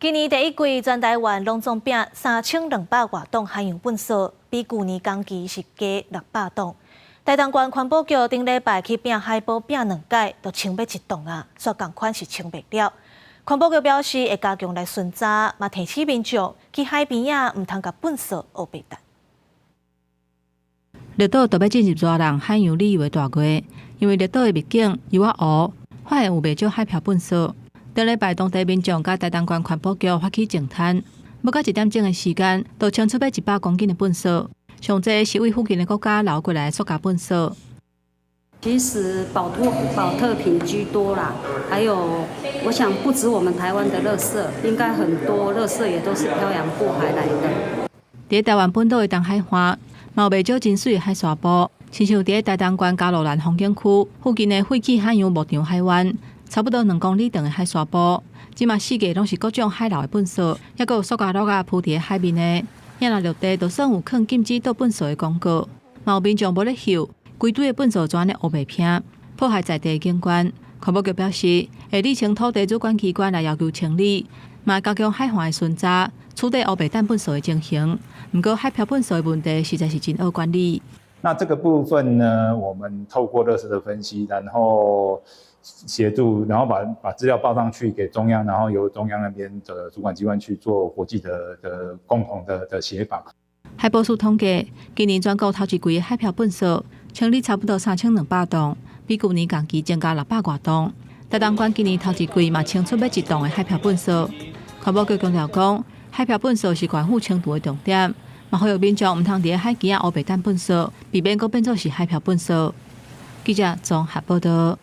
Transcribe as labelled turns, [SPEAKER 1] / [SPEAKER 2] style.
[SPEAKER 1] 今年第一季全台灣攏總拚3200外噸海洋糞埽，比舊年同期是加600噸。台東縣環保局頂禮拜去拚海埔拚兩擺，都清欲一噸啊，煞仝款是清袂了。環保局表示會加強來巡查，嘛提醒民眾去海邊仔毋通共糞埽烏白擲。
[SPEAKER 2] 綠島就欲進入熱人海洋旅遊的大月，因為綠島的秘境油仔湖發現有袂少海漂糞埽。頂禮拜當地民眾佮台東縣環保局發起淨灘，無到一點鐘的時間，就清出欲100公斤的糞埽。上濟是對附近的國家流過來的塑膠糞埽。
[SPEAKER 3] 其實寶特瓶居多啦，還有我想不止我們台灣的垃圾，應該很多垃圾也都是漂洋過海來的。
[SPEAKER 2] 佇台灣本島的東海岸，嘛有袂少真媠的海沙埔，親像佇台東縣嘉路蘭風景區附近的廢棄海洋牧場海灣，差不多2公里長的海沙埔，這馬四界攏是各種海流的糞埽，抑閣有塑膠罌仔鋪佇海面的。遐若陸地就算有囥禁止倒糞埽的廣告，嘛有民眾無咧嗅，規堆的糞埽就按呢烏白拚，破壞在地的景觀。環保局表示，會理請土地主管機關來要求清理，嘛加強海岸的巡查，取締烏白擲糞埽的情形。毋過海漂糞埽的問題實在是真惡管理。
[SPEAKER 4] 那這個部分呢，我們透過垃圾的分析，然後協助，然後把資料報上去給中央，然後由中央那邊的主管機關去做國際的共同的協防。
[SPEAKER 2] 海保署統計，今年全國頭一季的海漂糞埽清理差不多3200噸，比舊年同期增加600外噸。台東縣今年頭一季嘛清出欲一噸的海漂糞埽。環保局強調講，海漂糞埽是縣府清除的重點，嘛呼籲民眾毋通佇海墘仔烏白擲糞埽，避免閣變做是海漂糞埽。記者綜合報道。